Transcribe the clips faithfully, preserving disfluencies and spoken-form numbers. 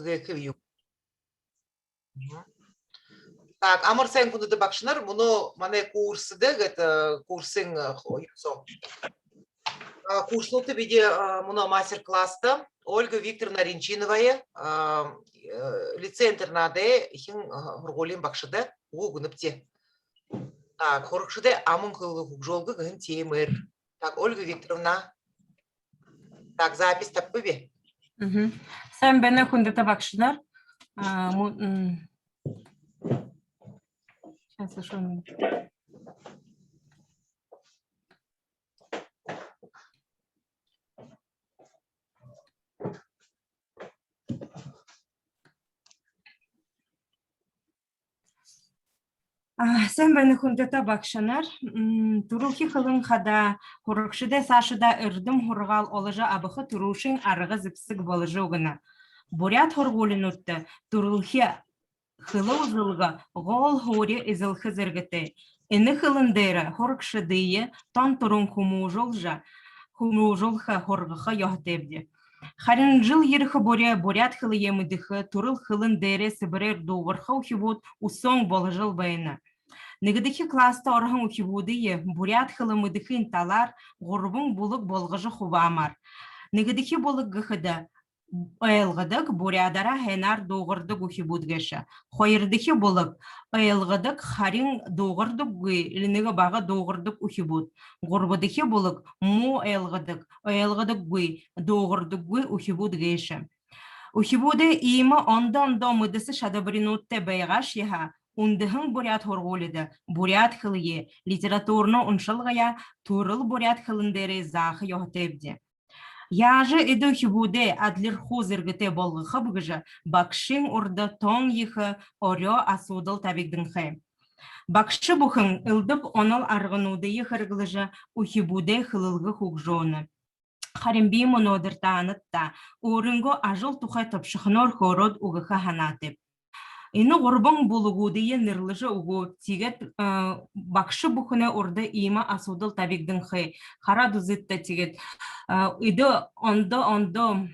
хэлэхэ юм. Так, амар сайн, хүндэтэ багшанар, мүнөө манай курсдэ, гээд, э, курсын, э, хо-, юусо. А, курснуудта бидэ, а, мүнөө мастер-класста Ольга Викторовна Ринчиновая, а, э, лицей-интернадай эхин, а, һургуулиин багшада үгэ үгэнэбди. Так, һурагшадай аман хэлэ хүгжөөлгэ гэһэн темээр. Так, Ольга Викторовна. Так, запись табибаб. Мгм. Сайн байна, хүндэтэ багшанар. А, му-, м. Сейчас, ещё минуту. А, сайн байна, хүндэтэ багшанар. М, түрэлхи хэлэн хадаа һурагшадай саашадаа эрдэм һургаал оложо абаха түрүүшын арга зэбсэг боложо үгэнэ. Буряад һургуулинуудта түрэлхи хэлэ үзэлгэ гол һуури эзэлхэ зэргэтэй. Энэ хэлэн дээрэ һурагшадые тон түрүүн хүмүүжүүлжэ, хүмүүжүүлхэ, һургаха ёһотойбди. Харин жэл ерэхэ бүри буряад хэлэеэ мэдэхэ, түрэл хэлэн дээрээ сэбэрээр дуугарха үхибүүд үсөөн боложол байна. Нэгэдэхи класста ороһон үхибүүдые буряад хэлэ мэдэхын талаар гурбан бүлэг болгожо хубаамаар. Нэгэдэхи бүлэг гэхэдэ, ойлгодог, буряадаараа һайнаар дуугардаг үхибүүд гээшэ. Хоёрдохи бүлэг, ойлгодог, харин дуугардаггүй, или нэгэ бага дуугардаг үхибүүд. Гурбадахи бүлэг, муу ойлгодог, ойлгодоггүй, дуугардаггүй үхибүүд гээшэ. Үхибүүдэй иимэ ондо-ондоо мэдэсэ шадабаринуудтай байгаашье һаа, үндэһэн буряад һургуулида буряад хэлэеэ, литературна уншалгаяа түрэл буряад хэлэн дээрээ зааха ёһотойбди. Яажа эдэ үхибүүдые адлирхуу зэргэтэй болгохоб гэжэ багшын урда тон ехэ орёо асуудал табигданхай. Багша бүхэн элдэб онол аргануудые хэрэглэжэ, үхибүүдэй хэлэлгэ хүгжөөнэ. Харин би мүнөөдэр таанадта өөрынгөө ажал тухай тобшохоноор хөөрөөд үгэхэ һанаатайб. Энэ гурбан бүлэгүүдые нэрлэжэ үгөөб. Тиигээд, э, багша бүхэнэй урда иимэ асуудал табигданхай. Хараад үзыт даа, тиигээд, э, эдэ ондо-ондоо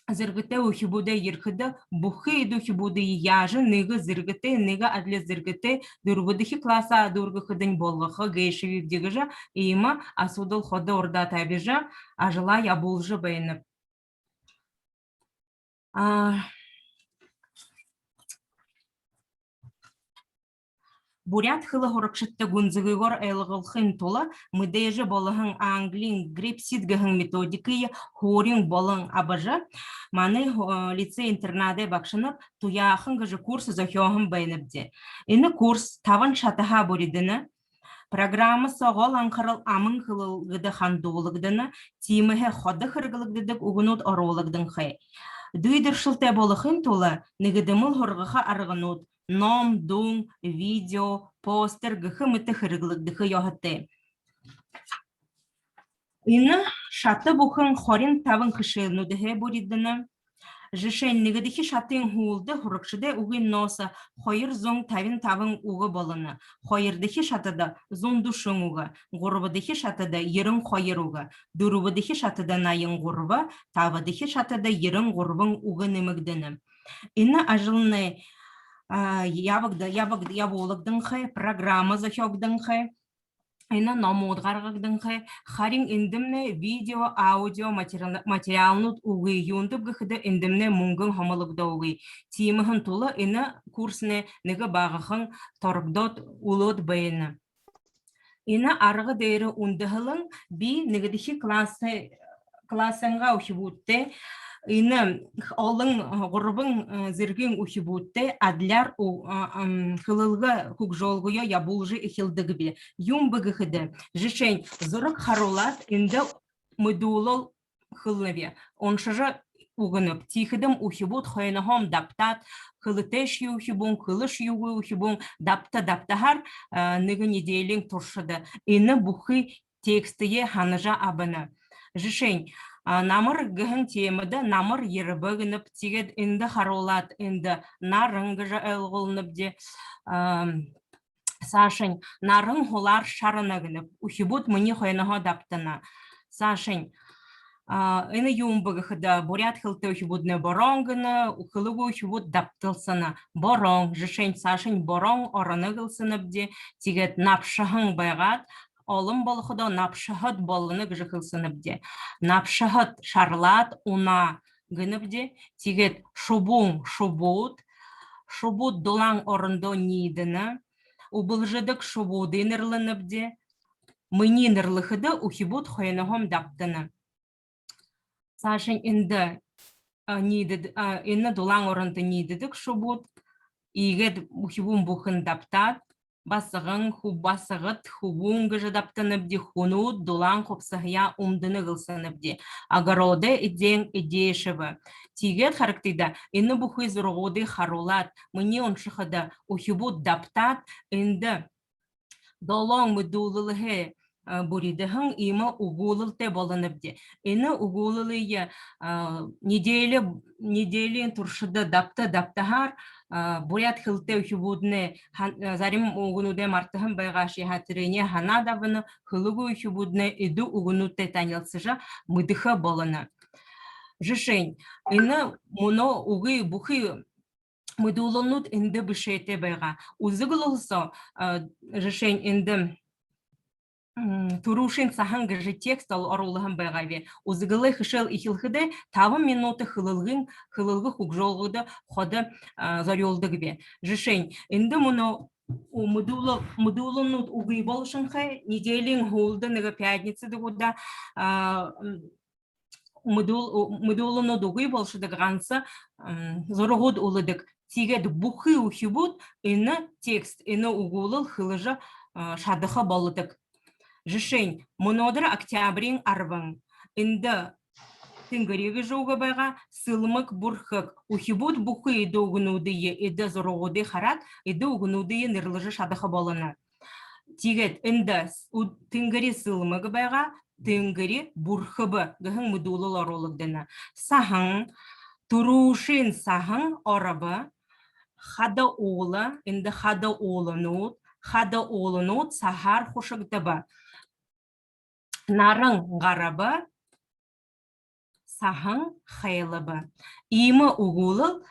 зэргэтэй үхибүүдэй ерэхэдэ, бүхы эдэ үхибүүдые яажа нэгэ зэргэтэй, нэгэ адли зэргэтэй дүрбэдэхи классаа дүүргэхэдэнь болгохо гээшэбибди гэжэ иимэ асуудал ходо урдаа табижа, ажалаа ябуулжа байнаб. А, буряад хэлэ һурагшадта гүнзэгыгөөр ойлгуулхын тула мэдээжэ болоһон англиин Грибсит гэһэн методикые һуури болон абажа, манай, э, лицей-интернадай багшанар туяахан гэжэ курс зохёоһон байнабди. Энэ курс табан шатаһаа бүридэнэ. Программа соо гол анхарал аман хэлэлгэдэ хандуулагдана, тиимэһээ ходо хэрэглэгдэдэг үгэнүүд оруулагданхай. Дүй дүршэлтэй болохын тула нэгэдэмэл һургаха арганууд: ном, дуун, видео, постер гэхэ мэтэ хэрэглэгдэхэ ёһотой. Энэ шата бүхэн хорин табан хэшээлнүүдһээ бүридэнэ. Жэшээнь, нэгэдэхи шатын һүүлдэ һурагшадай үгын нооһо хоёр зуун табин табан үгэ болоно. Хоёрдохи шатада зуун дүшэн үгэ, гурбадахи шатада ерэн хоёр үгэ, дүрбэдэхи шатада наян гурба, табадахи шатада ерэн гурбан үгэ нэмэгдэнэ. Энэ ажалнай, а, ябагда-, ябагда-, ябуулагданхай, программа зохёогдонхой. Энэ номууд гаргагданхай, харин эндэмнай видео, аудио материал-, материалнууд үгы. Юундэб гэхэдэ, эндэмнай мүнгэн һомологдоогүй. Тиимэһэн тула энэ курснай нэгэ багахан торгодоод үлөөд байна. Энэ арга дээрэ үндэһэлэн би нэгэдэхи класс-, классайнгаа үхибүүдтэй, энэ олон, а, гурбан, а, зэргын үхибүүдтэй адляар у-, а, ам, хэлэлгэ хүгжөөлгөө ябуулжа эхилдэгби. Юун бэ гэхэдэ, жэшээнь, зураг харуулаад, эндэ мэдүүлэл хэлэнэб, уншажа үгэнэб. Тиихэдэм үхибүүд хойноһоом дабтаад, хэлэтэйшье үхибүүн, хэлэшьегүй үхибүүн дабта-дабтаһаар, а, нэгэ неделиин туршада энэ бүхы текстые һанажа абана. Жэшээнь, а, намар гэһэн темэдэ намар ерэбэ гэнэб, тиигээд эндэ харуулаад, эндэ наран гэжэ ойлгуулнабди. Ам, саашань, наран һулаар шарана гэнэб. Үхибүүд минии хойноһоо дабтана. Саашань, Энэ юун бэ гэхэдэ, буряад хэлэтэй үхибүүднай бороон гэнэ, хэлэгүй үхибүүд дабталсана. Бороон, жэшээнь, саашань бороон ороно гэлсэнэбди. Тиигээд набшаһан байгаад, олон болоходоо набшаһад болоно гэжэ хэлсэнэбди. Набшаһад шарлаад, унаа гэнэбди. Тиигээд шубуун, шубууд, шубууд дулаан орондоо ниидэнэ. Үбэлжэдэг шубуудые нэрлэнэбди. Минии нэрлэхэдэ, үхибүүд хойноһоом дабтана. Саашань эндэ ниидэд... энэ дулаан орондо ниидэдэг шубууд. Иигээд үхибүүн бүхэн дабтаад, басаган, хүб... басагад, хүбүүн гэжэ дабтанабди. Хүнүүд дулаан хубсаһаяа үмдэнэ гэлсэнэбди. Огородой эдеэн эдеэшэбэ. Тиигээд харагты даа, энэ бүхы зурагуудые харуулаад, минии уншахада, үхибүүд дабтаад, эндэ долоон мэдүүлэлһээ бүридэһэн иимэ үгүүлэлтэй болонобди. Энэ үгүүлэлые неделя... неделиин туршада дабта дабтаһаар, буряад хэлэтэй үхибүүднай һан... зарим үгэнүүдые мартаһан байгаашье һаа, тэрэниие һанаад абана, хэлэгүй үхибүүднай эдэ үгэнүүдтэй танилсажа, мэдэхэ болоно. Жэшээнь, энэ мүнөө үгы бүхы мэдүүлэлнүүд эндэ бэшээтэй байгаа. Үзэгэл соо, жэшээнь, эндэ түрүүшын саһан гэжэ текст оруулһан байгааб. Үзэгэлэй хэшээл эхилхэдээ табан минута хэлэлгын... хэлэлгэ хүгжөөлгэдэ ходо зорюулдагби. Жэшээнь, эндэ мүнөө мэдүүлэл... мэдүүлэлнүүд үгы болошонхой. Неделиин һүүлдэ нэгэ пятницада гү даа, мэдүүл... мэдүүлэлнүүд үгы болошодог, ганса зурагууд үлэдэг. Тиигээд бүхы үхибүүд энэ текст, энэ үгүүлэл хэлэжэ шадаха болодог. Жэшээнь, мүнөөдэр октябриин арбан. Эндэ тэнгэри гэжэ үгэ байгаа, сэлмэг, бүрхэг. Үхибүүд бүхы эдэ үгэнүүдые, эдэ зурагуудые хараад, эдэ үгэнүүдые нэрлэжэ шадаха болоно. Тиигээд эндэ тэнгэри сэлмэг байгаа, тэнгэри бүрхэбэ гэһэн мэдүүлэл оруулагдана. Саһан, түрүүшын саһан оробо, хада уула, эндэ хада ууланууд, хада ууланууд саһаар хушагдаба. Наран гараба, саһан хайлаба. Иимэ үгүүлэл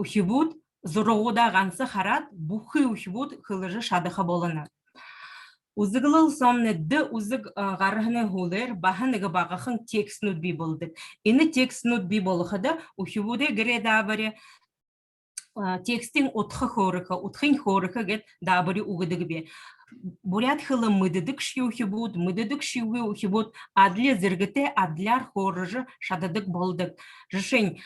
үхибүүд зурагуудаа ганса хараад, бүхы үхибүүд хэлэжэ шадаха болоно. Үзэглэл соомнай дэ үзэг гараһанай һүүлээр баһа нэгэ багахан текстнүүд бии болодог. Энэ текстнүүд бии болоходо, үхибүүдэй гэрэй даабари текстын удха хөөрэхэ, удхынь хөөрэхэ гээд даабари үгэдэгби. Буряад хэлэ мэдэдэгшье үхибүүд, мэдэдэгшьегүй үхибүүд адли зэргэтэй, адляар хөөрэжэ шададаг болодог. Жэшээнь,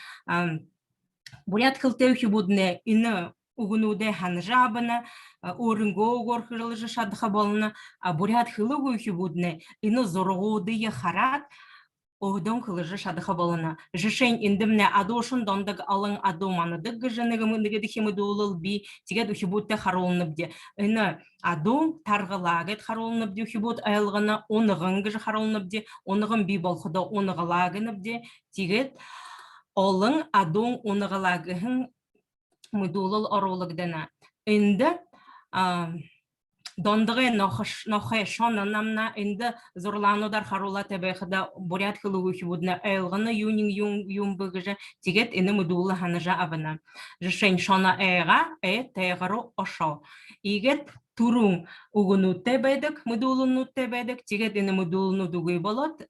буряад хэлэтэй үхибүүднай энэ үгэнүүдые һанажа абана, өөрынгөө үгөөр хэлэжэ шадаха болоно. А буряад хэлэгүй үхибүүднай энэ зурагуудые хараад, өөһэдөө хэлэжэ шадаха болоно. Жэшээнь, эндэмнай адуушан дондог, олон адуу манадаг гэжэ нэгэ... нэгэдэхи мэдүүлэл бии. Тиигээд үхибүүдтэ харуулнабди. Энэ адуу таргалаа гээд харуулнабди, үхибүүд ойлгоно. Унаган гэжэ харуулнабди. Унаган бии болоходоо, унагалаа гэнэбди. Тиигээд олон адуун унагалаа гэһэн мэдүүлэл оруулагдана. Эндэ дондогой нохо... нохой шоно намнаа. Эндэ зурлаануудаар харуулаатай байхада, буряад хэлэгүй үхибүүднай ойлгоно, юуниинь юун... юун бэ гэжэ. Тиигээд энэ мэдүүлэл һанажа абана. Жэшээнь, шоно айгаа, ай тайга руу ошоо. Иигээд түрүүн үгэнүүдтэй байдаг, мэдүүлэлнүүдтэй байдаг. Тиигээд энэ мэдүүлэлнүүд үгы болоод,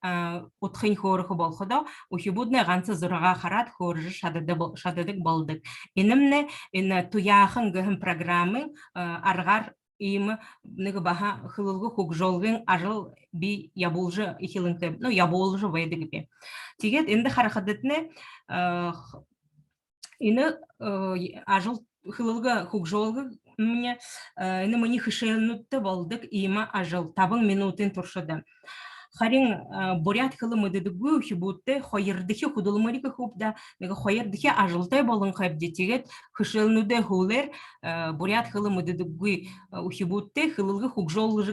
удхынь хөөрэхэ болоходоо, үхибүүднай ганса зурагаа хараад хөөрэжэ шадада... шададаг болодог. Энэмнай энэ «Туяахан» гэһэн программын аргаар иимэ нэгэ баһа хэлэлгэ хүгжөөлгын ажал би ябуулжа эхилэнхэй, ну, ябуулжа байдагби. Тиигээд эндэ харахадатнай, энэ ажал, хэлэлгэ хүгжөөлгэмнай, энэ минии хэшээлнүүдтэ болодог иимэ ажал, табан минутын туршада. Харин буряад хэлэ мэдэдэггүй үхибүүдтэ хоёрдохи хүдэлмэри гэхэб даа, нэгэ хоёрдохи ажалтай болонхойбди. Тиигээд хэшээлнүүдэй һүүлээр буряад хэлэ мэдэдэггүй үхибүүдтэ хэлэлгэ хүгжөөл...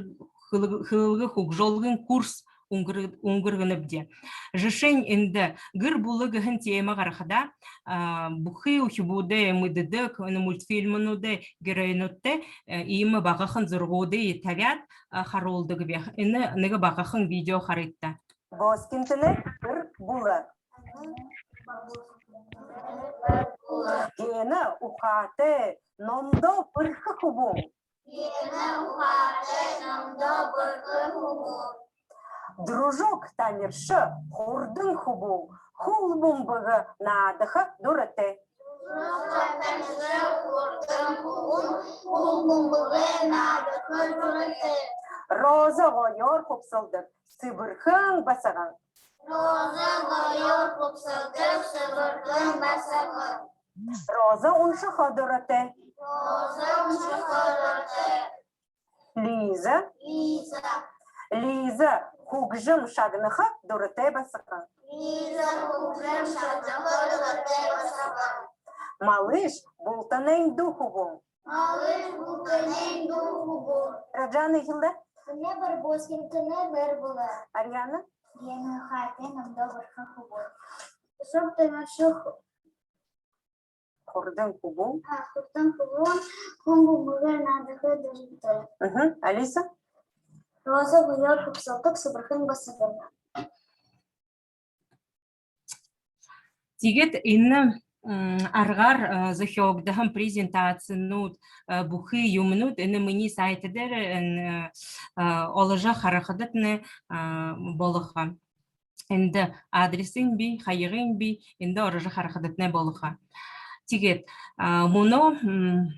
хэлэ... хэлэлгэ хүгжөөлгын курс үнгэр... үнгэргэнэбди. Жэшээнь, эндэ «Гэр бүлэ» гэһэн тема гарахада, бүхы үхибүүдэй мэдэдэг энэ мультфильмнүүдэй геройнуудтай иимэ багахан зурагуудые табяад харуулдагби. Энэ нэгэ багахан видео харыт даа. Бооскинтанай гэр бүлэ. Гена ухаатай, номдоо бэрхэ хүбүүн. Гена ухаатай, номдоо бэрхэ хүбүүн. Дружок танирша, хурдан хүбүүн, хүл бүмбэгэ наадаха дуратай. Дружок танирша, хурдан хүбүүн, хүл бүмбэгэ наадаха дуратай. Роза гоёор хубсалдаг, сэбэрхэн басаган. Роза гоёор хубсалдаг, сэбэрхэн басаган. Роза уншаха дуратай. Роза уншаха дуратай. Лиза. Лиза. Лиза хүгжэм шагнаха дуратай басаган. Лиза хүгжэм шагнаха дуратай басаган. Малыш бултанайнь дүү хүбүүн. Малыш бултанайнь дүү хүбүүн. Раджана, эхилдэ. Гена Барбоскин, Гена Барбола. Ариана. Гена ухаатай, номдоо бэрхэ хүбүүн. Дружок танирша, хурдан хүбүүн. А, хурдан хүбүүн, хүл бүмбэгэ наадаха дуратай. Мгм. Алиса? Роза гоёор хубсалдаг, сэбэрхэн басаган. Тиигээд энэ, м, аргаар, э, зохёогдоһон презентацинууд, э, бүхы юумэнүүд энэ минии сайт дээрэ, э, э, оложо харахадатнай, э, болохо. Эндэ адресынь бии, хаягынь бии, эндэ орожо харахадатнай болохо. Тиигээд, а, мүнөө, м,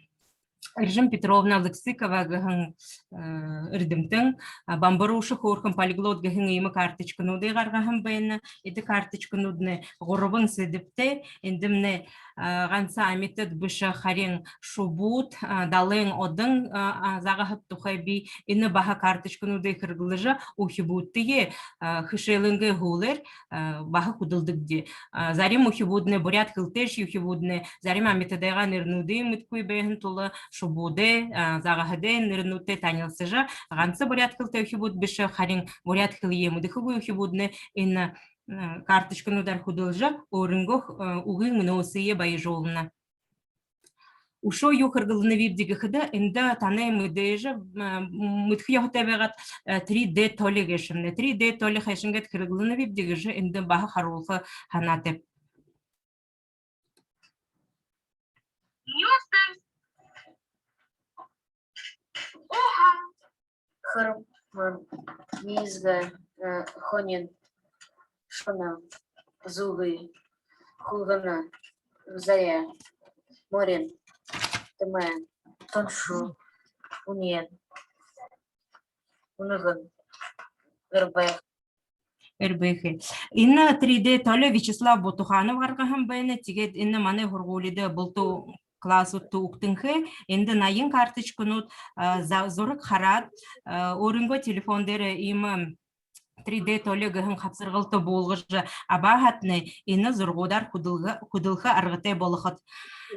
Эржэм Петровна Лыксыкова гэһэн, э, эрдэмтэн, а, Бамбаруша хөөрхэн полиглот гэһэн иимэ карточкануудые гаргаһан байна. Эдэ карточканууднай гурбан сэдэбтэй, эндэмнай, а, ганса амитад бэшэ, харин шубууд, а, далайн одон, а, а, загаһад тухай бии. Энэ баһа карточкануудые хэрэглэжэ, үхибүүдтэеэ, а, хэшээлэйнгээ һүүлээр, а, баһа хүдэлдэгди. А, зарим үхибүүднай, буряад хэлэтэйшье үхибүүднай, зарим амитадайнгаа нэрэнүүдые мэдэхэгүй байһан тула шубуудай, а, загаһадай нэрэнүүдтэй танилсажа, ганса буряад хэлэтэй үхибүүд бэшэ, харин буряад хэлэеэ мэдэхэгүй үхибүүднай энэ, а, карточкануудаар хүдэлжэ, өөрынгөө, а, үгын нөөсые баяжуулна. Үшөө юу хэрэглэнэбибди гэхэдэ, эндэ танай мэдээжэ, м, мэдэхэ ёһотой байгаат, э, три дэ толи гээшэмнай. Три дэ толи хайшан гээд хэрэглэнэбибди гэжэ эндэ баһа харуулха һанаатайб. Хэрмэн, миисгэй, э, хонин, шоно, зүгы, хүлгэнэ, заря, морин, тэмээ, тоншо, үнеэн, үнэгэн, эрбээхэй. Эрбээхэй. Энэ три дэ толи Вячеслав Бутуханов гаргаһан байна. Тиигээд энэ манай һургуулида булта классуудта үгтэнхэй. Эндэ наян карточканууд, а, за-, зураг хараад, а, өөрынгөө телефон дээрэ иимэ три дэ толи гэһэн хабсаргалта буулгажа абаһаатнай, энэ зурагуудаар хүдэлгэ-, хүдэлхэ аргатай болохот.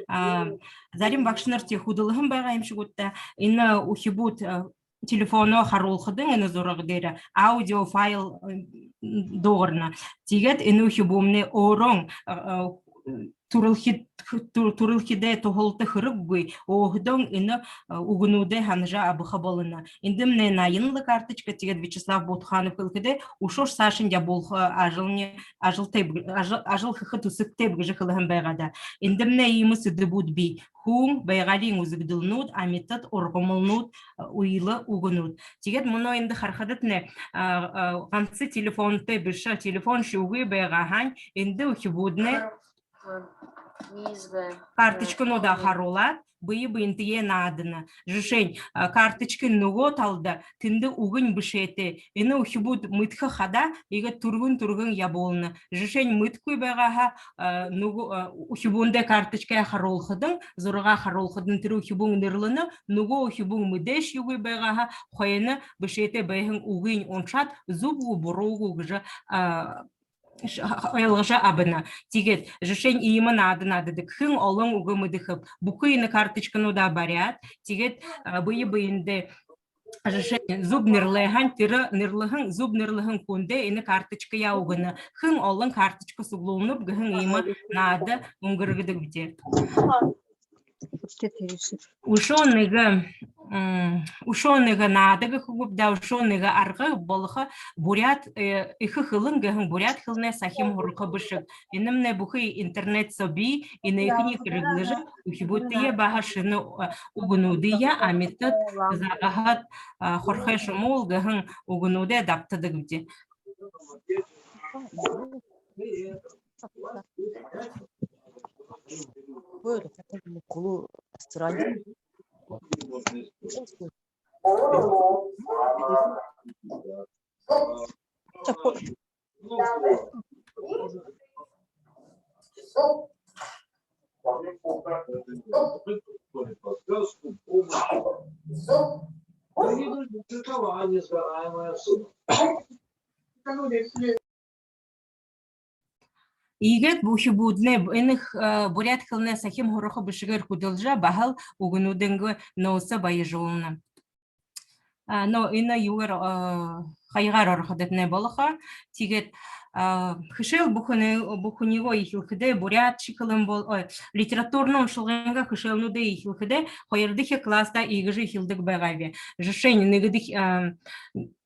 А, зарим багшанар тиигээд хүдэлһэн байгаа юм шэнги гү даа. Энэ үхибүүд, а, телефоноо харуулхадань, энэ зураг дээрэ аудиофайл, м, дуугарна. Тиигээд энэ үхибүүмнай өөрын, а, а, түрэлхид-, түр-, түрэлхидэй туһалта хэрэггүй, өөһэдөө энэ, а, үгэнүүдые һанажа абаха болоно. Эндэмнай наян лэ карточка, тиигээд Вячеслав Бутуханов хэлэхэдээ, үшөө саашань ябуулха ажалынь, ажалтай б-, ажал, ажал хэхэ түсэбтэйб гэжэ хэлэһэн байгаа даа. Эндэмнай иимэ сэдэбүүд бии: хүн, байгаалиин үзэгдэлнүүд, амитад, ургамалнууд, үйлэ үгэнүүд. Тиигээд мүнөө эндэ харахадатнай, а, а, ганса телефонтой бэшэ, телефоншье үгы байгаа һаань, эндэ үхибүүднай карточкануудаа харуулаад, бэе бэентэеэ наадана. Жэшээнь, а, карточкын нүгөө талада тэндэ үгэнь бэшээтэй. Энэ үхибүүд мэдэхэ хадаа иигээд түргэн-түргэн ябуулна. Жэшээнь, мэдэхэгүй байгаа һаа, а, нүгөө, а, үхибүүндээ карточкаяа харуулхадань, зурагаа харуулхадань, тэрэ үхибүүн нэрлэнэ, нүгөө үхибүүн мэдээшьегүй байгаа һаа, хойно бэшээтэй байһан үгынь уншаад, зүб гү, буруу гү гэжэ, а, ш-, ха-, ойлгожо абана. Тиигээд, жэшээнь, иимэ наада наададаг: хэн олон үгэ мэдэхэб? Бүхы энэ карточкануудаа баряад, тиигээд, а, бэе бэендээ, жэшээнь, зүб нэрлээ һаань, тэрэ нэрлэһэн, зүб нэрлэһэн хүндээ энэ карточкаяа үгэнэ. Хэн олон карточка суглуулнаб гэһэн иимэ наада үнгэргэдэг бди. Үшөө нэгэ М, үшөө нэгэ наада гэхэ гүб даа, үшөө нэгэ арга болохо буряад, э, эхэ хэлэн гэһэн буряад хэлэнэй сахим һураха бэшэг. Энэмнай бүхы интернет соо бии, энээхэниие хэрэглэжэ, үхибүүдтээ баһа шэнэ, э, үгэнүүдые амитад, загаһад, э, хорхой шумуул гэһэн үгэнүүдые дабтадагбди. Иигээд үхибүүднай энэ, э, буряад хэлэнэй сахим һураха бэшэгээр хүдэлжэ, баһал үгэнүүдэйнгээ нөөсэ баяжуулна. А, но энэ юугээр, э, хаягаар орохо дэтнай болохо. Тиигээд, э, хэшээл бүхэнэ-, бүхэнэйгөө эхилхэдээ буряад ши хэлэн бол-, ой, литературна уншалгынгаа хэшээлнүүдые эхилхэдээ хоёрдохи класста иигэжэ эхилдэг байгааб. Жэшээнь, нэгэдэх-, э,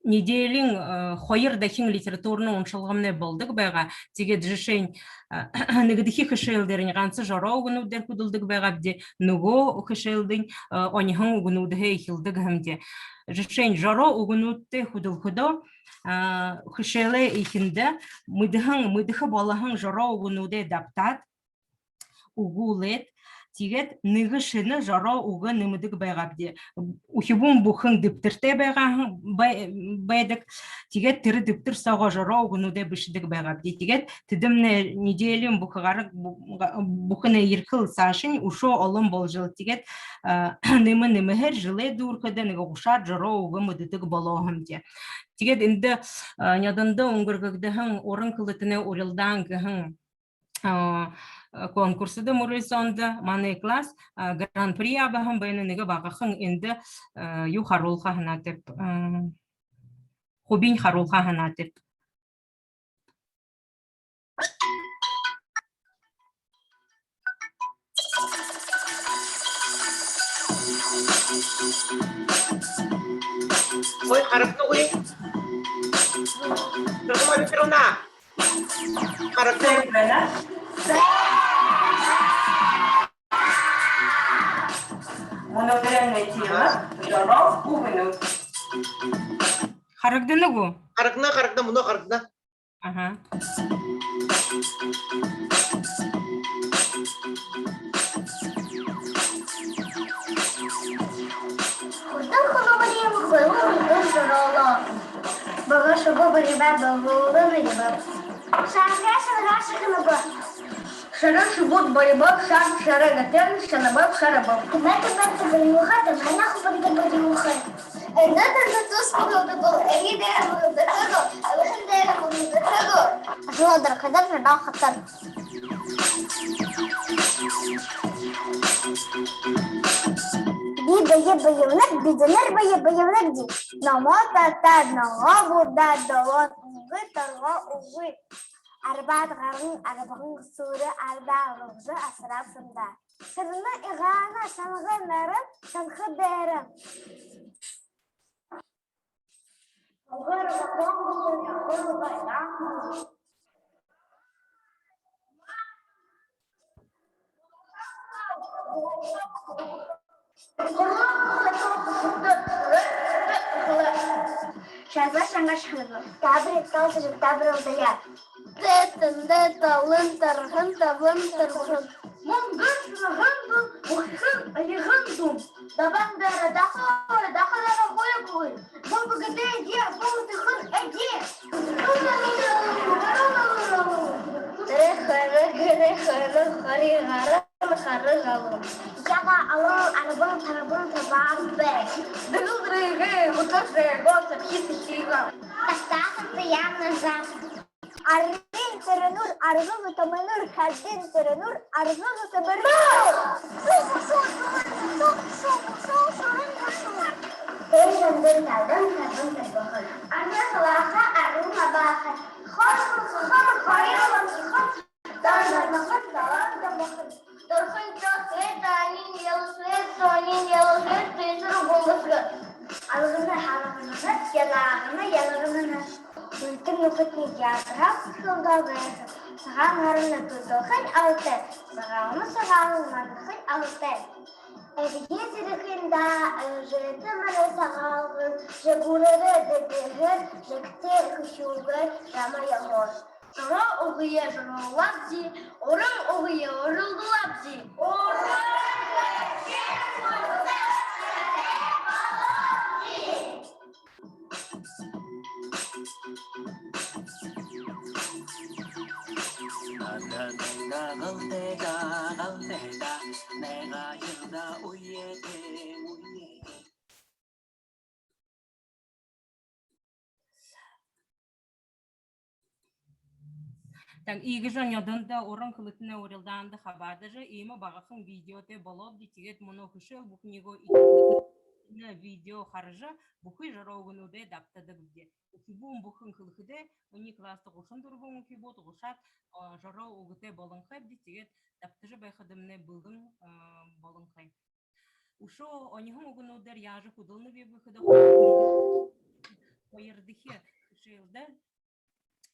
неделиин, э, хоёр дахин литературна уншалгамнай болдог байгаа. Тиигээд жэшээнь, э, нэгэдэхи хэшээл дээрэнь ганса жороо үгэнүүдээр хүдэлдэг байгаабди, нүгөө хэшээлдэнь, э, оньһон үгэнүүдһээ эхилдэг һэмди. Жэшээнь, жороо үгэнүүдтэй хүдэлхэдөө, э, хэшээлэй эхиндэ мэдэһэн, мэдэхэ болоһон жороо үгэнүүдые дабтаад, үгүүлээд, тиигээд нэгэ шэнэ жороо үгэ нэмэдэг байгаабди. Үхибүүн бүхэн дэбтэртэй байгаа, бай-, байдаг. Тиигээд тэрэ дэбтэр соогоо жороо үгэнүүдые бэшэдэг байгаабди. Тиигээд тэдэмнай неделиин бүхэ гараг бү-, га-, бүхэнэй ерэхэл саашань үшөө олон болжо лэ. Тиигээд, а, нэмэ нэмэһээр жэлээ дүүрэхэдэ нэгэ гушаад жороо үгэ мэдэдэг болоо һэмди. Тиигээд эндэ, а, нёдондо үнгэргэгдэһэн уран хэлэтэнэй урилдаан гэһэн, а, конкурсдо мүрысөөндэ манай класс, а, гран-при абаһан байна. Нэгэ багахан эндэ, а, юу харуулха һанаатайб, а, хубиинь харуулха һанаатайб. Ой, харагдана гү? Харагдана. Харагдана. Мүнөөдэрэй тема жороо үгэнүүд. Харагдана гү? Харагдана, харагдана, мүнөө харагдана. Аха. Хурдан хулуурын хойно үгэн жороолоо. Бага шубуу бариба, бага уулын бариба. Шанга шанга шаханаба. Шара шубууд барибаб, шар шара гэтэн шанабаб, шарабаб. Тэмээ тэмээ табаюуха, тэмээнэй хубанда бариуха. Эндэ тэндэ тус муралдабал, эри дээрэ муралдахагүй, абаһан дээрэ муралдахагүй. Ажал одорхойдо жороо хатар. Би бэе бэемнэг, бидэнэр бэе бэемнэг дии. Номоо татаад, ногоо будаад, долоон үгэ торгоо үгы. Арбаад гаран арбахан, сүүрэ ардаа ургажа асараа һэн даа. Сэрэнэ, игаана, шанга, наран, шанха дээрэ. Шаза шанга шанга. Табри талсажа табралдая. Тэтэн, тэталын тархан, табан тархан. Монгол шунаһан дуу, мухихан аяһан дуу. Дабан дээрэ даха, даха дээрэ хойгой. Бу бүгэдэ эдеэ, бу түхэр эдеэ. Тэрэ хара, гэрэ хара, хари гаран, хара галан. Яга алан, арбан, тарбан, табан бэ. Дэгэл дрыгы, гутас дэго, сабхи сихига. Тахтахан таян назад. Арын тэрэнүүр, арга витаминуур, хадын тэрэнүүр, арга витаминуур. Эй, жандын талдан, талдан, талбахан. Арга халааха, арга абааха. Хор, хор, хор, хор, хор. Дан, дан, дан, дан, дан, дан. Дорхон чот, свет, анин, yellow свет, сонин, yellow свет, пейсэр, гумба. Ядарһаа хүхюулдөө байха. Сагаан һаран нэгэ дохин алтай, Сагаалганай Сагаалган манахань алтай. Эдиин зэрэхэн даа, жээтэ манай Сагаалган, жэгүүрээрээ дэбэһээр, жэгтэй хүхюулгөөр жама ёһоор. Жороо үгэеэ жороолаабди, уран үгэеэ уралдуулаабди. Так, иигэжэ нёдондо уран хэлэтэнэй урилдаанда хабаадажа, иимэ багахан видеотой болообди, тиигээд мүнөө хэшээл бүхэнөө иигээд энэ видео хаража, бүхы жороо үгэнүүдые дабтадагбди. Үхибүүн бүхэн хэлэхэдээ, энэ класста гушан дүрбэн үхибүүд, гушаад, а, жороо үгэтэй болонхойбди, тиигээд дабтажа байхадамнай бэлэн, а, болонхой. Үшөө оньһон үгэнүүдээр яажа хүдэлнэбиб гэхэдэ, хоёрдохи хэшээлдэ,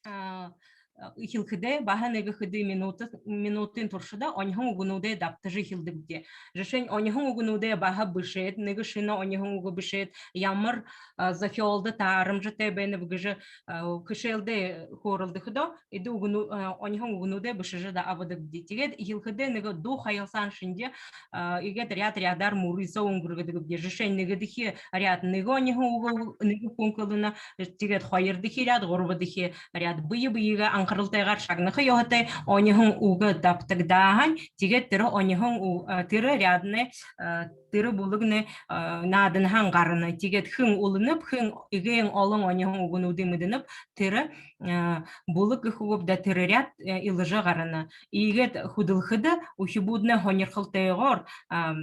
а, эхилхэдээ баһа нэгэ хэды минута, минутын туршада оньһон үгэнүүдые дабтажа эхилдэгбди. Жэшээнь, оньһон үгэнүүдые баһа бэшээд, нэгэ шэнэ оньһон үгэ бэшээд, ямар, а, зохёолдо таарамжатай байнаб гэжэ, а, хэшээлдээ хөөрэлдэхэдөө, эдэ үгэнүү-, а, оньһон үгэнүүдые бэшэжэ даа абадагбди. Тиигээд эхилхэдээ нэгэ дуу хаялсаһан шэнги, а, иигээд ряд-рядаар мүрысөө үнгэргэдэгбди. Жэшээнь, нэгэдэхи ряд нэгэ оньһон үгэ нэгэ хүн хэлэнэ, тиигээд хоёрдохи ряд, гурбадахи ряд. Бэе бэеэ анхаралтайгаар шагнаха ёһотой. Оньһон үгэ дабтагдаһаань, тиигээд тэрэ оньһон ү-, а, тэрэ ряднай, а, тэрэ бүлэгнай, а, нааданһаань гарана. Тиигээд хэн үлэнэб, хэн эгээн олон оньһон үгэнүүдые мэдэнэб, тэрэ, а, бүлэг гэхэ гүб даа, тэрэ ряд, э, илажа гарана. Иигээд хүдэлхэдэ, үхибүүднай һонирхолтойгоор, а,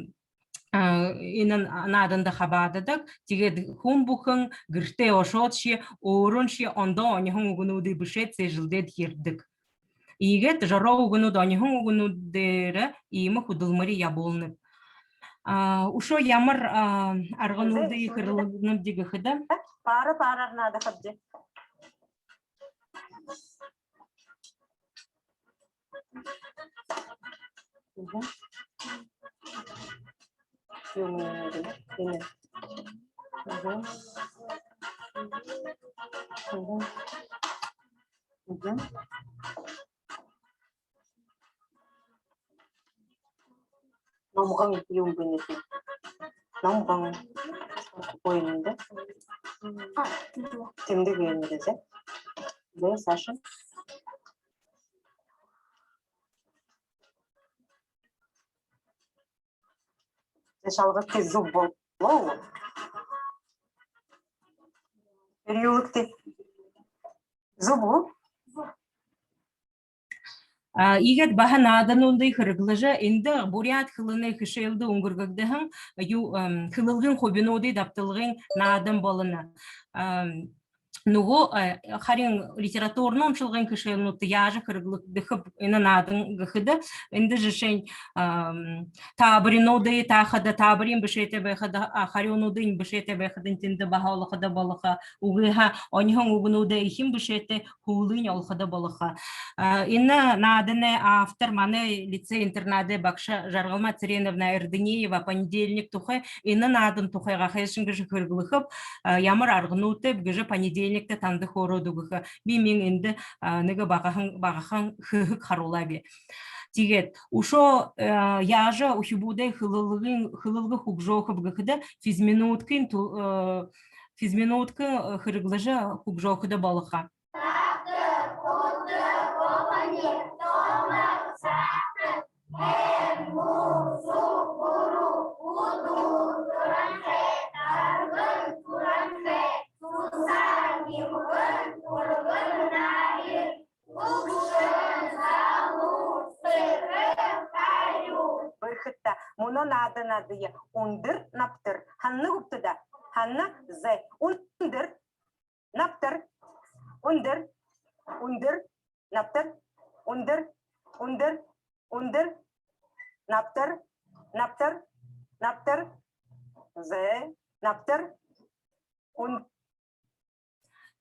а, энэ нааданда хабаададаг. Тиигээд хүн бүхэн гэртээ ошоодшье, өөрөөншье ондоо оньһон үгэнүүдые бэшээд, сээжэлдээд ерэдэг. Иигээд жороо үгэнүүд оньһон үгэнүүд дээрэ иимэ хүдэлмэри ябуулнаб. А, үшөө ямар, а, аргануудые хэрэглэнэбди гэхэдэ, пара-параар наадахабди. Мгм. Юм, юм, юм. Мгм. Мгм. Мгм. Номгон юм бэ, нэгэ номгон. Ой, энэ даа. А, тэмдэг. Тэмдэг юм даа, зэ. Зэ, саашань. Зэ, шалгалтань зүб болоо. Переулокто зүб гү? А, иигээд баһа наадануудые хэрэглэжэ, эндэ буряад хэлэнэй хэшээлдэ үнгэргэгдэһэн юу, эм, хэлэлгын хубинуудые дабталгын наадан болоно. Ам, нүгөө, э, харин литературна уншалгын хэшээлнүүдтэ яажа хэрэглэгдэхэб энэ наадан гэхэдэ, эндэ жэшээнь, ам, таабаринуудые таахада, таабаринь бэшээтэй байхада, а, харюунуудынь бэшээтэй байхадань, тэндэ баһа олоходо болохо. Үгы һаа, оньһон үгэнүүдэй эхин бэшээтэй, һүүлынь олоходо болохо. А, энэ нааданай автор манай лицей-интернадай багша Жаргалма Цыреновна Эрдынеева. Понедельник тухай, энэ наадан тухайгаа хайшан гэжэ хэрэглэхэб, а, ямар аргануудтай гэжэ понедельниктэ танда хөөрөөд үгэхэ. Би мүн эндэ, а, нэгэ багахан, багахан хэһэг харуулааб. Тиигээд үшөө, э, яажа үхибүүдэй хэлэлгын, хэлэлгэ хүгжөөхэб гэхэдэ, физминуткын ту-, э, физминуткын, э, хэрэглэжэ хүгжөөхэ даа болохо. Бэрхэт даа. Мүнөө наадануудые үндэр, набтар. Һанана гүбта даа? Һанана, зэ. Үндэр, набтар. Үндэр, үндэр, набтар. Үндэр, үндэр, үндэр, набтар, набтар, набтар. Зэ, набтар. Үн-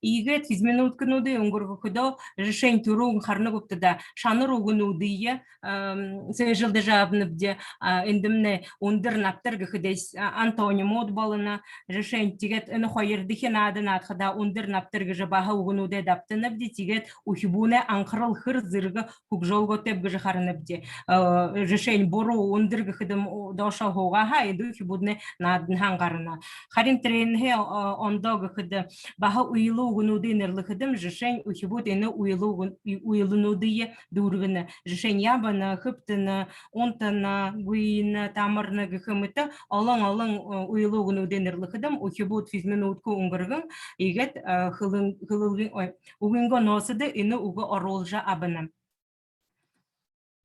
Иигээд физминуткануудые үнгэргэхэдөө, жэшээнь, түрүүн харанагүйбта даа, шанар үгэнүүдые, ам, сээжэлдэжэ абанабди. А, эндэмнай үндэр набтар гэхэдээ, а, антонимууд болоно. Жэшээнь, тиигээд энэ хоёрдохи наада наадахадаа, үндэр набтар гэжэ баһа үгэнүүдые дабтанабди. Тиигээд үхибүүнэй анхарал хэр зэргэ хүгжөөлгөөтэйб гэжэ харанабди. Э, жэшээнь, буруу, үндэр гэхэдэм, о, доошоо һуугаа һаа, эндэ үхибүүднай нааданһаань гарана. Харин тэрэнһээ, э, ондоо гэхэдэ, баһа үйлэ үгэнүүдые нэрлэхэдэм, жэшээнь, үхибүүд энэ үйлэ үгэн-, ү-, үйлэнүүдые дүүргэнэ. Жэшээнь, ябана, хэбтэнэ, унтана, гүйнэ, тамарна гэхэ мэтэ олон-олон, э, үйлэ үгэнүүдые нэрлэхэдэм, үхибүүд физминутка үнгэргэн, иигээд, э, хэлэн-, хэлэлгын, ой, үгынгөө ноосодо энэ үгэ оруулжа абана.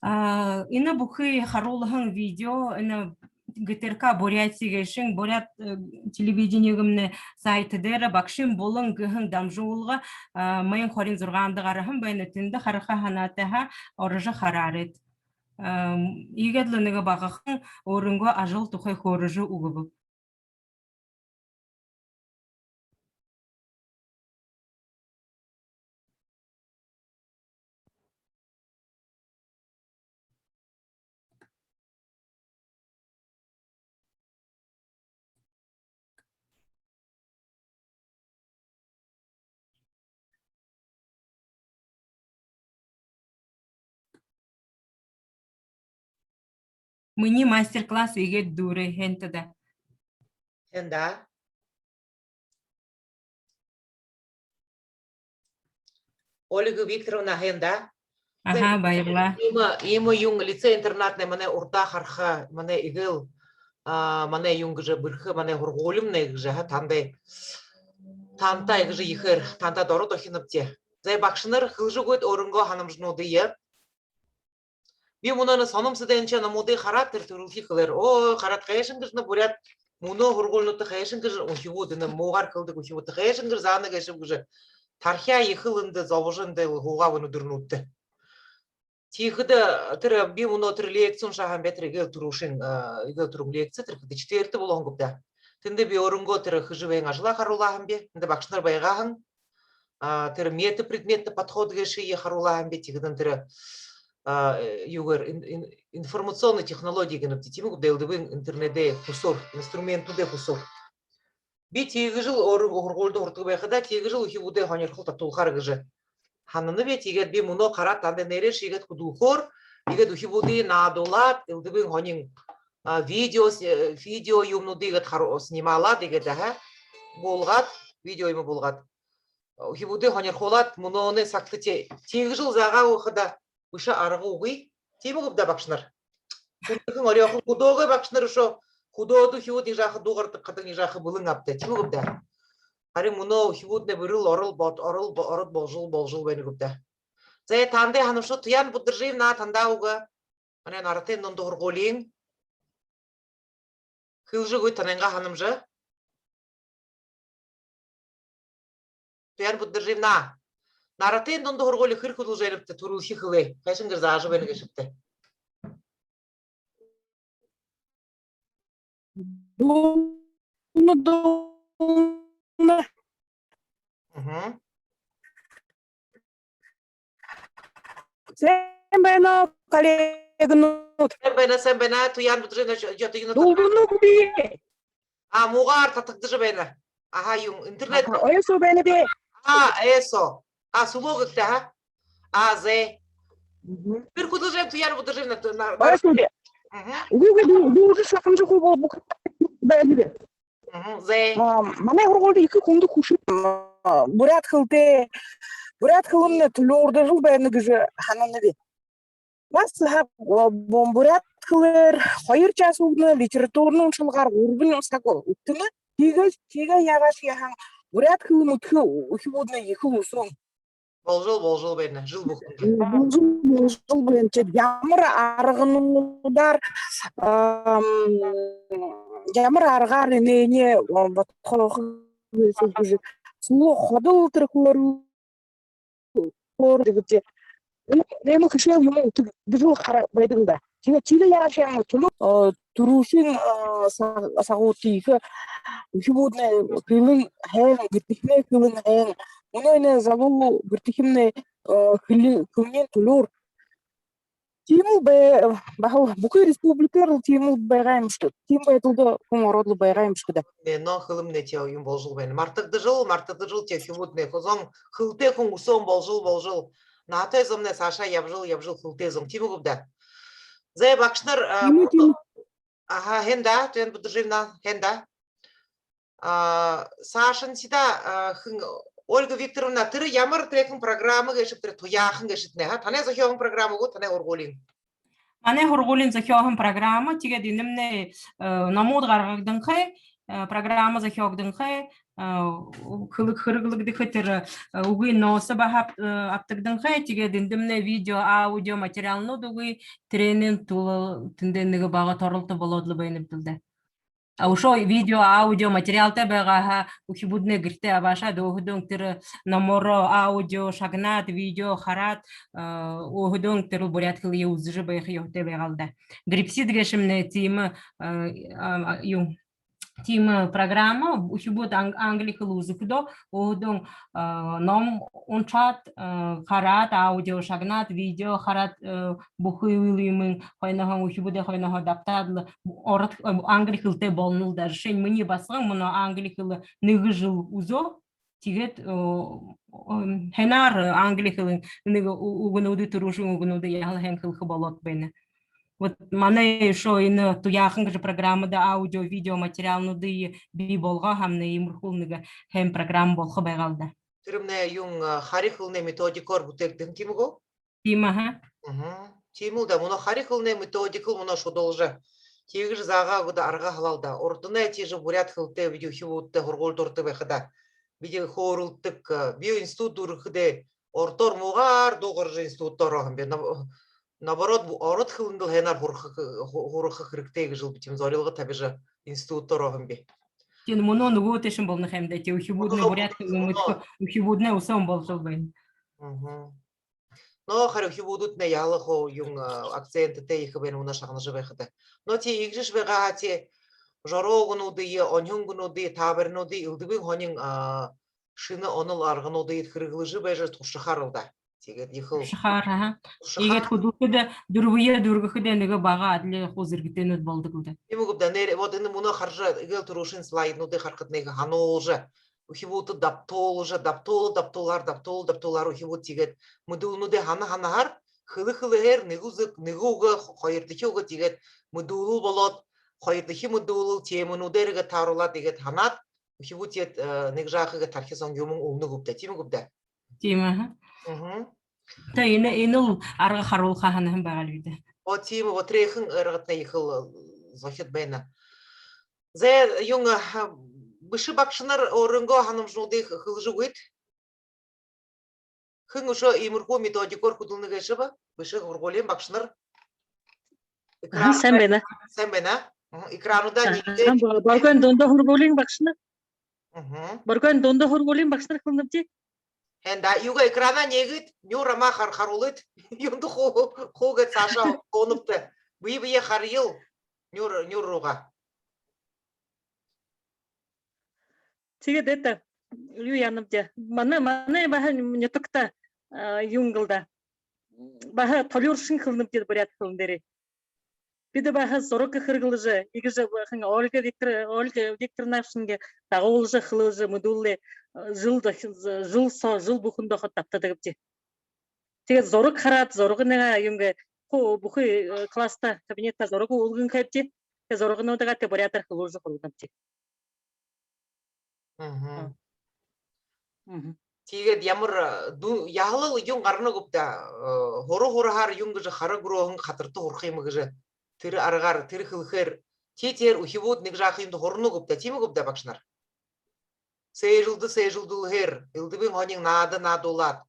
А, энэ бүхы харуулһан видео, энэ ГТРК Бурятия гээшын, буряад, э, телевидениемнай сайт дээрэ «Багшын булан» гэһэн дамжуулга, а, майн хорин зургаанда гараһан байна. Тэндэ хараха һанаатай һаа, орожо хараарайт. Ам, иигээд лэ нэгэ багахан өөрынгөө ажал тухай хөөрэжэ үгэбэб. Минии мастер-класс иигээд дүүрээ һэн даа. Һэн даа. Ольга Викторовна, һэн даа. Аха, баярлаа. Иимэ, иимэ юун, лицей-интернатнай манай урдаа хараха, манай эгээл, а, манай юун гэжэ бэрхэ, манай һургуулимнай гэжэ, аха, танда, танда гэжэ ехээр, танда доро дохинобди. Зай, багшанар, хэлэжэ үгыт өөрынгөө һанамжануудые. Би мүнөө энэ Сономсэдэншэ номуудые хараад, тэрэ түрэлхи хэлээр, оо, хараад, хайшан гэжэ энэ буряад мүнөө һургуулинуудта хайшан гэжэ үхибүүд, энэ муугаар хэлэдэг үхибүүдтэ хайшан гэжэ заана гээшэб гэжэ тархяа ехэл эндэ зобожо, эндэ һуугааб энэ үдэрнүүдтэ. Тиихэдэ тэрэ би мүнөө тэрэ лекци уншаа һэм бэ, тэрэ эгээл түрүүшын, а, эгээл түрүүн лекци, тэрэ хэды, четвёртый болоһон гүб даа. Тэндэ би өөрынгөө тэрэ хэжэ байһан ажалаа харуулаа һэм бэ. Эндэ багшанар байгаа һэн. А, тэрэ метапредметный подход гээшые харуулаа һэм бэ. Тиихэдэнь тэрэ, а, э, юугээр, ин-, ин-, информационный технологии гэнэбди, тиимэ гүб даа, элдэбын интернедэй хүсөөр, инструментнуудай хүсөөр. Би тиигэжэл өөрөө һургуулида һурадаг байхадаа, тиигэжэл үхибүүдэй һонирхол татуулхаар гэжэ һананаб. Тиигээд би мүнөө хараад, танда нээрээшье иигээд хүдэлхөөр, иигээд үхибүүдые наадуулаад, элдэбын һонин, а, видео с-, э, видео юумэнүүдые иигээд хару-, снималаад, иигээд, аха, буулгаад, видео юумэ буулгаад, үхибүүдые һонирхуулаад, мүнөөнэй сагта тии-, тиигэжэл заагаа үгэхэдэ, бэшэ арга үгы. Тиимэ гүб даа, багшанар? Хүндэтэ оройхон хүдөөгэй багшанар үшөө, хүдөөдэ үхибүүд иигэжэ яаха, дуугардаг хадань иигэжэ яаха бэлэн ааб даа. Тиимэ гүб даа? Харин мүнөө үхибүүднай бэрэл орол бод-, орол бо-, ород болжол, болжол байна гүб даа. Зай, танда һанамжа, Туяна Буддажиевна, танда үгэ. Манай Наратайн дунда һургуулиин. Хэлэжэ үгыт танайнгаа һанамжа. Туяна Буддажиевна, Наратайн дунда һургуули хэр хүдэлжэ байнабта, түрэлхи хэлээ хайшан гэжэ заажа байна гээшэбта? Дунда, дунда. Мгм. Сайн байна, коллегэнүүд. Сайн байна, сайн байна. Туяна Буддажиевна, жо-, жо-, Туяна. Дуулданагби. А, муугаар татагдажа байна. Аха, юун, интернет. Аха, ойсо байна бэ? А, ойсо. А, сүлөө гэгтээ, аха? А, зэ. Мгм. Хэр хүдэлжэ байнаб, Туяна Буддажиевна, на-, на-, ойсо бэ? Мгм. Үгы, үгы, дуу-, дуулажа шаханжа хуу бол бүхэ байна бэ. Мгм, зэ. А, манай һургуулида ехэ хүндэ хүшэр, а, буряад хэлэтэй, буряад хэлэмнай түлеэрдэжэл байна гэжэ һананаб. Бас һаа, а, бу-, буряад хэлээр хоёр час үгэнэ, литературна уншалгаар гурбан саг үгтэнэ. Тиигээ, тиигээ яагаашье һаа, буряад хэлэ мэдэхэ үхибүүднай ехэл үсөөн. Болжол, болжол байна. Жэл бүхэндэ. Болжол, болжол байна. Тиигээд ямар аргануудаар, ам, ямар аргаар энээниие, а, бодхоохо гэжэ, гэжэ. Сүлөө ходол тэрэ хөөрээл, хөөрээл гэдэг. Энэ, энэ хэшээл юумэ үтэг гэжэл хара байдаг лэ даа. Тиигээ, тиигээ яагаашье һаа, түлөө, а, түрүүшын, а, са-, сагуудта ехэ үхибүүднай хэлэн һайн, гэдэхинэй хэлэн һайн, Мүнөө энэ залуу гэртэхимнай, э, хэлэ-, хэлэнэй түлөө. Тиимэл бай-, баһал бүхы республикаар тиимэл байгаа юм шүү дээ. Тиимэ байдалда хүн ороод лэ байгаа юм шүү дээ. Нэ, но хэлэмнай тиимэ юм болжол байна. Мартагдажал, мартагдажал тиимэ хүбүүднай. Хүзүүн хэлэтэй хүн үсөөн болжол, болжол. Наһатай зомнай саашаа ябажал, ябажал хэлэтэй зон. Тиимэ гүб даа. Зэ, багшанар, а, Тиимэ, тиимэ. Аха, хэн даа, Тэн Будаживна, хэн даа. А, саашань сида, а, хэн, Ольга Викторовна, тэрэ ямар тиихэдэ программа гээшэб, тэрэ туяахан гээшэт нэ, ха? Танай зохёоһон программа гү, танай һургуулиин? Манай һургуулиин зохёоһон программа, тиигээд энэмнай, э, номууд гаргагданхай, э, программа зохёогдонхой, э, хэлэг хэрэглэгдэхэ тэрэ, э, үгын ноосо баһа аб-, э, абтагданхай, тиигээд эндэмнай видео, аудио материалнууд үгы, тэрэнэй түлөө тэндэ нэгэ бага торолто болоод лэ байнабди даа. А үшөө видео, аудио материалтай байгаа һаа, үхибүүднай гэртээ абаашаад, өөһэдөө тэрэ номоороо аудио шагнаад, видео хараад, э, өөһэдөө тэрэ буряад хэлые үзэжэ байха ёһотой байгаал даа. Грипсид гээшэмнай тиимэ, э, а, а, юу, тиимэ программа, үхибүүд ан-, англи хэлэ үзэхэдөө, өөһэдөө, э, ном уншаад, э, хараад, аудио шагнаад, видео хараад, э, бүхы үйлэ юумэн хойноһоонь, үхибүүдэй хойноһоо дабтаад лэ, ород, э, англи хэлэтэй болоно лэ даа. Жэшээнь, минии басаган мүнөө англи хэлэ нэгэ жэл үзөө. Тиигээд, э, э, һайнаар англи хэлэн нэгэ ү-, үгэнүүдые, түрүүшын үгэнүүдые яһала һайн хэлэхэ болоод байна. Вот манай үшөө энэ туяахан гэжэ программада аудио, видео материалнуудые бии болгоо һаамнай, иимэрхүү нэгэ һайн программа болохо байгаал даа. Тэрэмнай юун, э, хари хэлэнэй методикоор бүтээгдэһэн, тиимэ гү? Тиимэ, аха. Мгм. Тиимэл даа, мүнөө хари хэлэнэй методикал мүнөө шудалжа. Тиигэжэ заагаа үгы даа, арга һалаа л даа. Урданай тиижэ буряад хэлэтэй бидэ үхибүүдтэй һургуулида дурадаг байхада, бидэ хөөрэлдэдэг, э, би институт дүүргэхэдээ ородоор муугаар дуугаржа институтта орооһон би. Наб-, наоборот, бу-, ород хэлэндэл һайнаар һураха, һу-, һураха хэрэгтэй гэжэл би тиимэ зорилго табижа институтта орооһон би. Тиин мүнөө нүгөө тээшэнь болоно ха юм даа, тии, үхибүүднай буряад хэлэ мэдэхэ, үхибүүднай үсөөн болжол байна. Мгм. Но хари үхибүүдтнай яһала хуу юун, а, акценттэй ехэ байна, мүнөө шагнажа байхада. Но тии иигэжэшье байгаа һаа, тии жороо үгэнүүдые, оньһон үгэнүүдые, таабаринуудые, элдэбын һонин, а, шэнэ онол аргануудые хэрэглэжэ байжа туршахаар лэ даа. Тиигээд ехэл туршахаар, аха. Туршахаар. Иигээд хүдэлхэдэ, дүрбэеэ дүүргэхэдэ нэгэ бага адли хуу зэргэтэйнүүд болодог лэ даа. Тиимэ гүб даа, нээрээ, вот энэ мүнөө хаража, эгээл түрүүшын слайднуудые харахадань нэгэ һануулжа, үхибүүдтэ дабтуулжа, дабтуул-, дабтуулаар, дабтуул-, дабтуулаар үхибүүд тиигээд мэдүүлэлнүүдээ һана-һанаһаар, хэлэ-хэлэһээр, нэгэ үзэг, нэгэ үгэ, хоёрдохи үгэ тиигээд мэдүүлэл болоод, хоёрдохи мэдүүлэл темэнүүдээр иигээд тааруулаад, иигээд һанаад, үхибүүд тиигээд, э, нэгэ жаахан иигээд тархи соонь юумэн үлэнэ гүб даа, тиимэ гүб даа? Тиимэ, аха. Мгм. Та энэ, энэл арга харуулха һанаһан байгаал бидэ. О, тиимэ, вот тэрээхэн аргатнай ехэл, э, зохид байна. Зэ, юун, а, бэшэ багшанар өөрынгөө һанамжануудые хэ-, хэлэжэ үгыт. Хэн үшөө иимэрхүү методикоор хүдэлнэ гээшэб? Бэшэ һургуулиин багшанар. Аха, сайн байна. Сайн байна. Мгм, экрануудаа... Аха, нээгээд. Бо-, Боргойн дунда һургуулиин багшанар. Мгм. Боргойн дунда һургуулиин багшанар хэлэнэбди. Хэн даа, юугээ, экранаа нээгээд, нюур амаа хар-, харуулыт. Юундэ хуу-, хуу гээд саашаа һуунабта. Бэе бэеэ хараял. Нюур, нюур руугаа. Тиигээд это, юу яанабди. Манай, манай баһа нютагта, а, юун гээл даа. Баһа толюуршан хэлэнэбди буряад хэлэн дээрээ. Бидэ баһа зураг хэрэглэжэ, иигэжэ баһа Ольга Виктор-, Ольга Викторовна шэнги дагуулжа, хэлэжэ, мэдүүлээ, э, жэл дох-, жэл соо, жэл бүхэндэ хуу дабтадагбди. Тиигээд зураг хараад, зурагынгаа юун гээ, хуу бүхы, э, класста, кабинетта зураг үлгэнхэйбди. Тиигээд зурагнуудаа тиигээд буряадаар хэлүүлжэ һурганабди. Мгм. Мгм. Тиигээд ямар, э, ду-, яһала юун гарана гүб даа, э, һура һураһаар юун гэжэ хара гүрөөһэн хатарта һураха юм гэжэ. Тэрэ аргаар, тэрэ хэлэхээр, тии, тиигээд үхибүүд нэгэ жаахан юумэндэ һурана гүб даа, тиимэ гүб даа, багшанар? Сээжэлдэ-, сээжэлдүүлһээр, элдэбын һонин наада наадуулаад,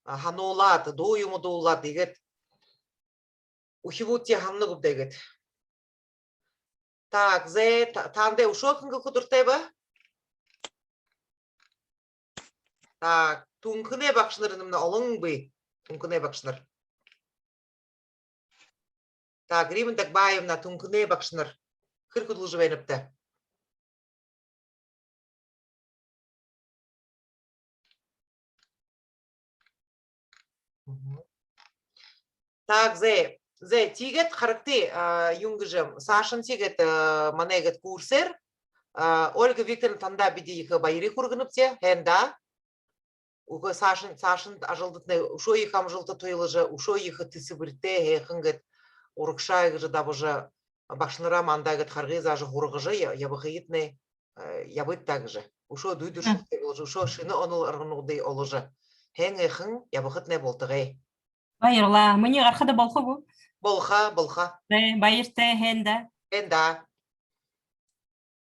а, һануулаад, дуу юумэ дуулаад, иигээд үхибүүд тии һанана гүб даа гээд. Так, зэ, та-, таанадтай үшөө хэн хэлэхэ дуратай бэ? Так, Түнхэнэй багшанар, энэмнай олон бии. Түнхэнэй багшанар. Так, Римма Дагбаевна, Түнхэнэй багшанар. Хэр хүдэлжэ байнабта? Так, зэ, зэ, тиигээд харагты, а, юун гэжэ, саашань тиигээд, а, манай гээд курсээр, а, Ольга Викторовна, танда бидэ ехэ баяр хүргэнэбди, һайн даа. Үгы, саашань, саашань ажалдатнай үшөө ехэ амжалта туйлажа, үшөө ехэ тэсэбэритэй, һайхан гээд урагшаа гэжэ дабажа, багшанараа манда гээд харгы заажа, һургажа я-, ябахыетнай, э, ябыт даа гэжэ. Үшөө дүй дүршэлтэй боложо, үшөө шэнэ онол аргануудые оложо, һайн һайхан ябахатнай болтогой. Баярлаа. Минии гарахада болохо гү? Болохо, болохо. Зэ, баяртай, һайн даа. Һайн даа.